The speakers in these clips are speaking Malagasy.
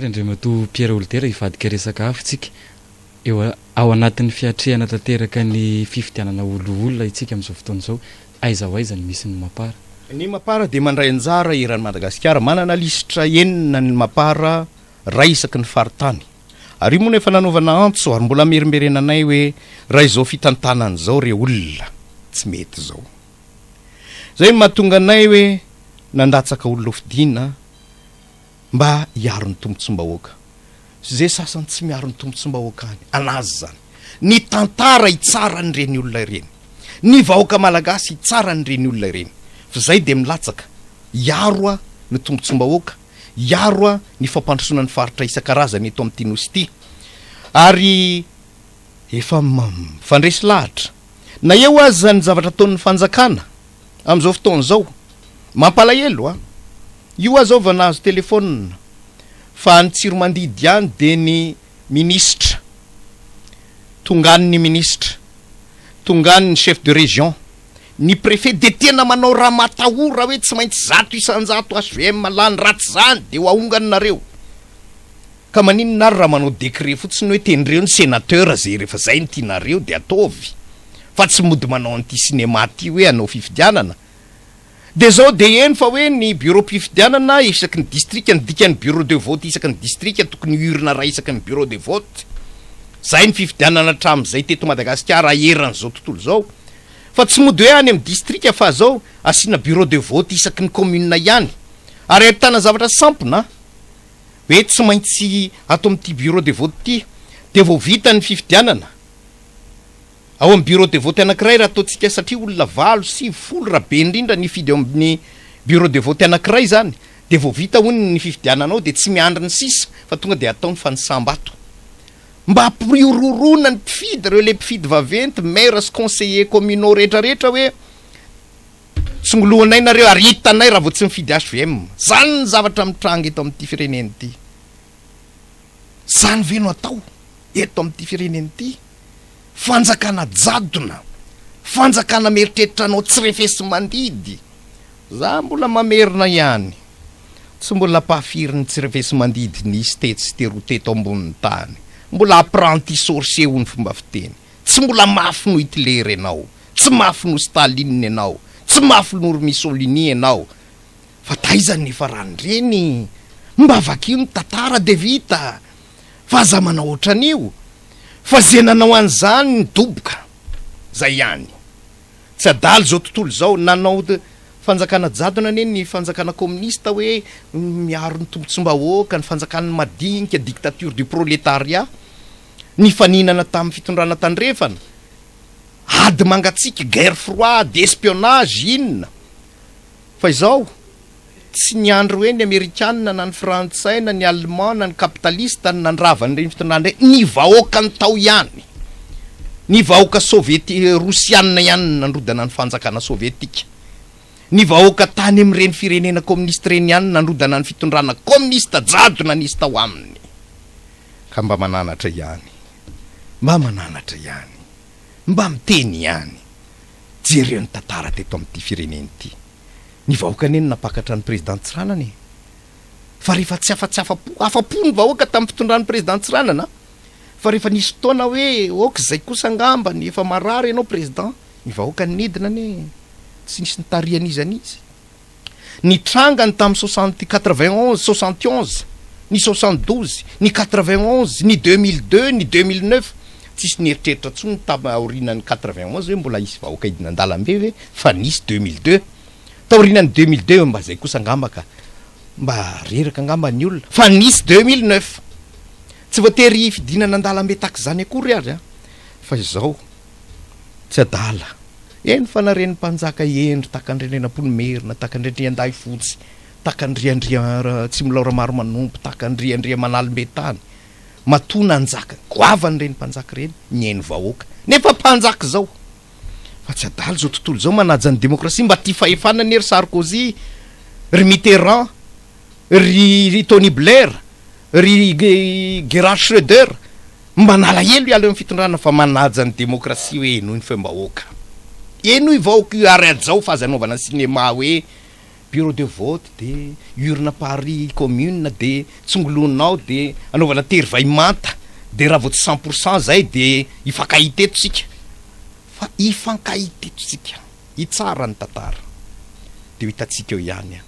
Andriamatoa Pierre Houlder hivadika resaka hafa isika. Eo ao anatin'ny fiatrehana tanteraka ny fifidianana ho loholona isika amin'izao fotoana izao. Aiza ho aiza no misy ny Mapar? Ny Mapar dia mandray anjara eran'i Madagasikara. Manana lisitra enina ny Mapar, iray isaky ny faritany. Ary io moa no efa nanaovana antso ary mbola amerimberenanay hoe raha izao fitantanana izao re olona, tsy mety izao. Izay no mahatonga anay hoe nandatsaka olona hofidiana mba hiaro ny tombontsoam-bahoaka. Ze sasany tsy miaro ny tombontsoam-bahoaka any, anazy izany. Ny tantara hitsara an'ireny olona ireny. Ny vahoaka malagasy hitsara an'ireny olona ireny. Fa izay dia milatsaka hiaro ny tombontsoam-bahoaka, hiaro ny fampandrosoana ny faritra isan-karazany eto amin'ity Nosy ity. Ary efa mifandresy lahatra. Na eo aza ny zavatra ataon'ny fanjakana amin'izao fotoana izao, mampalahelo an! Io aho izao vao nahazo telefaonina fa any Tsiromandidy any dia ny minisitra, tonga any ny minisitra, tonga any ny chef de région, ny préfet dia tena manao ramatahora hoe tsy maintsy 100% HVM lany raha tsy izany dia ho ahongany nareo. Ka maninona ary raha manao décret fotsiny hoe tendreo ny sénateur zay rehefa zay no tianareo dia ataovy fa tsy mody manao an'ity cinéma ty hoe hanao fifidianana. Dia zao dia heno fa hoe ny bureau-pifidianana isaky ny distrika, ny dikan'ny bureau de vote isaky ny distrika tokony urne iray isaky ny bureau de vote. Zay ny fifidianana hatramin'izay teto Madagasikara eran'izao tontolo izao. Fa tsy mody hoe any amin'ny distrika fa zao asiana bureau de vote isaky ny commune ihany. Ary ahitana zavatra sampona hoe tsy maintsy ato amin'ity bureau de vote ity dia vao vita ny fifidianana. Ao amin'ny bureau de vote anankiray raha ataontsika satria olona valo, sivy, folo raha be indrindra ny hifidy ao amin'ny bureau de vote anankiray izany dia vao vita hono ny fifidianana ao dia tsy miandry ny sisa fa tonga dia atao ny fanisam-bato. Mba hampihorohoroana ny mpifidy ireo ilay mpifidy vaventy, maire sy conseillers communaux rehetra rehetra hoe tsongolohanay nareo ary hitanay raha vao tsy mifidy HVM. Izany ny zavatra mitranga eto amin'ity firenena ity. Izany ve no atao eto amin'ity firenena ity? Fanjakana jadona, fanjakana mieritreritra anao tsy refesi-mandidy. Za mbola mamerina ihany, tsy mbola ampahafiry ny tsy refesi-mandidy nisy tetsy sy teroa teto ambonin'ny tany. Mbola apprenti sorcier hoy ny fomba fiteny. Tsy mbola mafy noho Hitler ianao, tsy mafy noho Staline ianao, tsy mafy noho Mussolini ianao. Fa taiza ny nifaran'ireny? Mba vakio ny tantara dia vita. Fa aza manao ohatran'io fa ze nanao an'izany nidoboka. Zay ihany. Tsy adala izao tontolo izao. Nanao fanjakana jadona anie ny fanjakana kominista hoe miaro ny tombotsoam-bahoaka, ny fanjakan'ny madinika, dictature du prolétariat. Nifaninana tamin'ny fitondrana tandrefana. Ady mangatsiaka, guerre froide, espionnage, inona. Fa izao, tsy niandry hoe ny Amerikanina na ny Frantsay na ny Allemand na ny kapitalista no nandrava an'ireny fitondrana ireny, ny vahoakany tao ihany, ny vahoaka Sovieti, Rosianina ihany no nandrodana ny fanjakana sovietika, ny vahoaka tany amin'ireny firenena kominista ireny ihany no nandrodana ny fitondrana kominista jadona nisy tao aminy. Ka mba mananatra ihany, mba mananatra ihany, mba miteny ihany. Jereo ny tantara teto amin'ity firenena ity. Ny vahoaka anie no nampakatra an'i Président Tsiranana e! Fa rehefa tsy afa tsy afa-po, afa-po ny vahoaka tamin'ny fitondran'i Président Tsiranana an! Fa rehefa nisy fotoana hoe ok izay kosa angamba ny efa marary ianao Président, ny vahoaka nidina anie tsy nisy nitarihan'iza n'iza. Ny trangany tamin'ny soixante 91, 71, ny 72, ny 91, ny 2002, ny 2009, tsisy nieritreritra intsony tam aorianan'ny 91 hoe mbola hisy vahoaka hidina an-dalambe ve fa nisy 2002. Taorianan'ny 2002 mba zay kosa angamba ka mba reraka angamba ny olona fa nisy 2009. Tsy voatery fidinana an-dalambe tahaka izany akory ary an! Fa izao tsy adala. Eny fa na reny mpanjaka hendry tahaka an-dRendrenampoinimerina, tahaka an-dRendriandahifotsy, tahaka an-dRiandriatsimilaho Ramaromanompo, tahaka an-dRiandriamanalimbe-tany, matoa nanjaka, goavana ireny mpanjaka ireny, nihaino vahoaka. Nefa mpanjaka izao! Fa tsy adala izao tontolo izao manaja ny demokrasia, mba tia fahefana anie ry Sarkozy, ry Mitterrand, ry Tony Blair, ry Gerhard Schröder, mba nalahelo hiala eo amin'ny fitondrana fa manaja ny demokrasia hoe henoy ny feom-bahoaka. Henoy vahoaka io ary hajao fa aza anaovana sinema hoe. Bureau de vote de urne par commune de tsongoloina ao de anaovana tery vay manta de raha vao tsy 100% zay de hifankahita eto tsika fa hifankahita eto tsika hitsara ny tantara de ho hitantsika eo ihany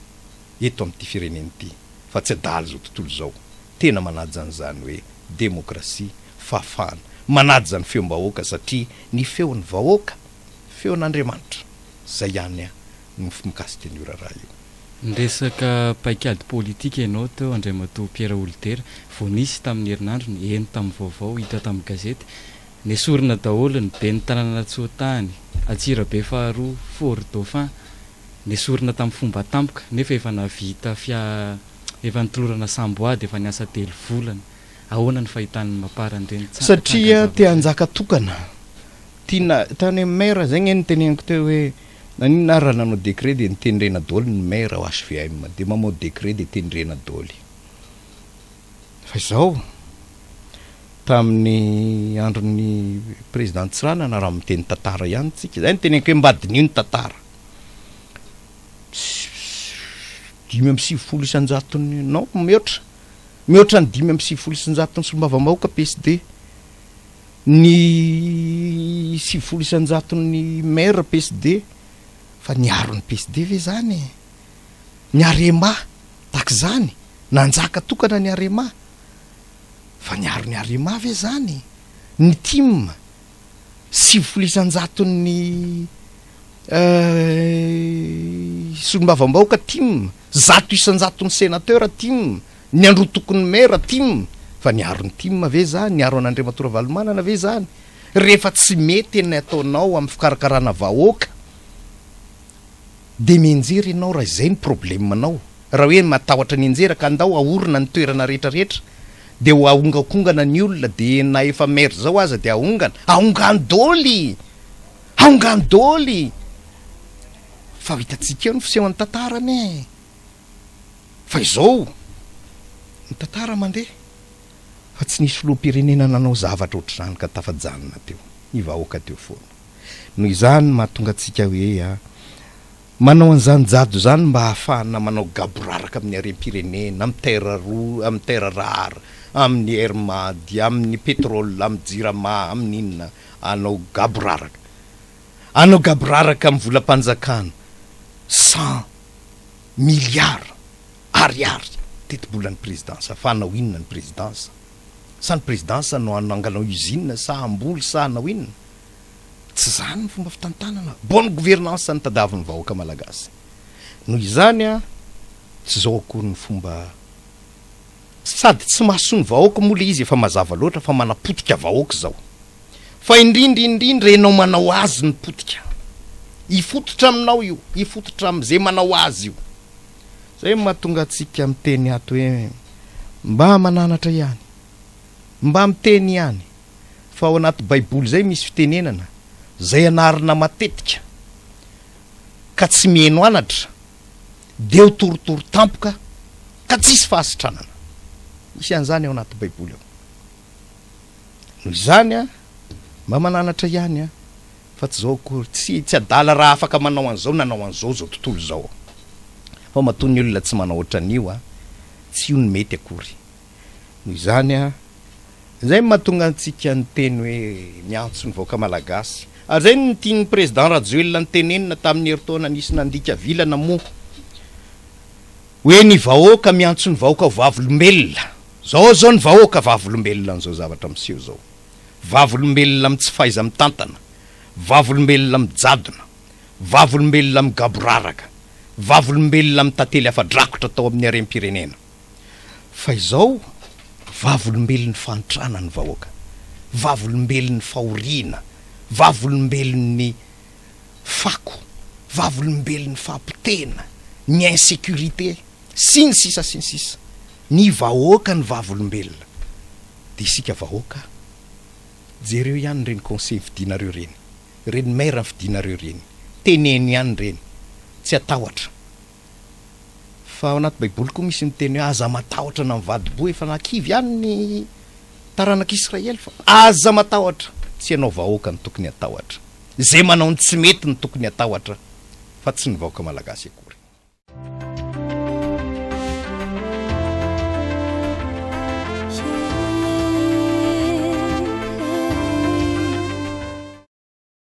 eto amin'ity firenena ity fa tsy adala izao tontolo izao tena manaja an'izany hoe demokrasia fahafahana manaja ny feom-bahoaka satria ny feon'ny vahoaka feon'Andriamanitra zay ihany no mikasika an'io raharaha io. Niresaka paikady politika ianao teo Andriamatoa Pierre Raholidera, vao nisy tamin'ny herinandro ny heno tamin'ny vaovao hita tamin'ny gazety, nesorina daholo ny ben'ny tanànan'Antsoatany, Antsirabe faharoa, Fort Dauphin, nesorina tamin'ny fomba tampoka nefa efa nahavita fia efa nitolorana samboady efa niasa telo volana. Ahoana ny fahitan'ny Mapar an'ireny Satria te trangan-javatra ireny? hanjaka tokana. Tiana, tany amin'ny maire, zay nge noteneniko teo hoe naninona ary raha nanao décret dia nitendrena daholo ny maire ao HVM, dia mamao décret dia tendrena daholo. Fa izao, tamin'ny andron'ny président Tsiranana raha miteny tantara ihany tsika, zay no teneniko hoe mba diniho ny tantara. 95 isan-jaton'ny, non mihoatra, mihoatra ny 95 isan-jaton'ny solombavambahoaka PSD. Ny 90 isan-jaton'ny maire PSD fa niaro ny PSD ve zany e? Ny Arema tahaka izany, nanjaka tokana ny Arema fa niaro ny Arema ve zany? Ny tim 90 isan-jaton'ny solombavambahoaka tim, 100 isan-jaton'ny sénateur tim, Ny androtokon'ny maire tim fa niaro ny tim ve zany? Niaro an'Andriamatoa Ravalomanana ve zany? Rehefa tsy mety ny ataonao amin'ny fikarakarana vahoaka dia mianjera ianao raha izay ny problème nao. Raha hoe matahotra ny hianjera ka andao ahorina ny toerana rehetra rehetra dia ho ahongakongana ny olona dia na efa maire zao aza dia ahongana. Ahongano doly! Ahongano doly! Fa ho hitantsika eo ny fisehon'ny tantara anie e! Fa izao ny tantara mandeha fa tsy nisy filoham-pirenena nanao zavatra ohatr'izany ka tafajanona teo ny vahoaka teo foana. Noho izany mahatonga antsika hoe a manao an'izany jado izany mba hahafahana manao gaboraraka amin'ny harem-pirenena, amin'ny terre roa, amin'ny terre rare, amin'ny air mad, amin'ny pétrole, amin'ny jirama, amin'ny inona, hanao gaboraraka. Hanao gaboraraka amin'ny volam-panjakana sans Milliards ariary tetibolan'ny présidence fa hanao inona ny présidence? Sa ny présidence no hanangana usine sa hamboly sa hanao inona? Tsy zany ny fomba fitantanana, bonne gouvernance no tadiavin'ny vahoaka malagasy. Noho izany an, tsy zao akory ny fomba sady tsy mahasoa ny vahoaka moa le izy efa mazava loatra fa manapotika vahoaka izao. Fa indrindra indrindra enao manao azy ny potika. Hifototra aminao io, hifototra amin'izay manao azy io. Zay no mahatonga antsika miteny ato hoe mba mananatra ihany, mba miteny ihany fa ao anaty baiboly zay misy fitenenana zay anarina matetika ka tsy miheno anatra dia ho torotoro tampoka ka tsisy fahasitranana. Misy an'izany ao anaty baiboly ao. Noho izany an, mba mananatra ihany an, fa tsy izao akory, tsy tsy adala raha afaka manao an'izao nanao an'izao izao tontolo izao. Fa matoa ny olona tsy manao ohatran'io an, tsy io no mety akory. Noho izany an, izay no mahatonga antsika niteny hoe miantso ny vahoaka malagasy. Ary izay no tian'ny président Rajoelina notenenina tamin'ny herintaona nisy nandika vilana moa hoe ny vahoaka miantso ny vahoaka ho vavolombelona. Zao zao ny vahoaka vavolombelona an'izao zavatra miseho zao. Vavolombelona amin'ny tsy fahaiza-mitantana, vavolombelona amin'ny jadona, vavolombelona amin'ny gaboraraka, vavolombelona amin'ny tantely afa-drakotra tao amin'ny harem-pirenena. Fa izao vavolombelon'ny fahantrana ny vahoaka, vavolombelon'ny fahoriana, vavolombelon'ny fako, vavolombelon'ny fahapotehina, ny insécurité. Sy ny sisa sy ny sisa Ny vahoaka ny vavolombelona dia isika vahoaka jereo ihany ireny conseil fidinareo ireny, ireny maire fidinareo ireny, teneno ihany ireny, tsy hatahotra fa ao anaty baiboly koa misy miteny hoe aza matahotra na mivadi-boa efa nahakivy ihany ny taranak'Israely fa aza matahotra, tsy ianao vahoaka no tokony hatahotra, izay manao ny tsy mety no tokony hatahotra fa tsy ny vahoaka malagasy akory.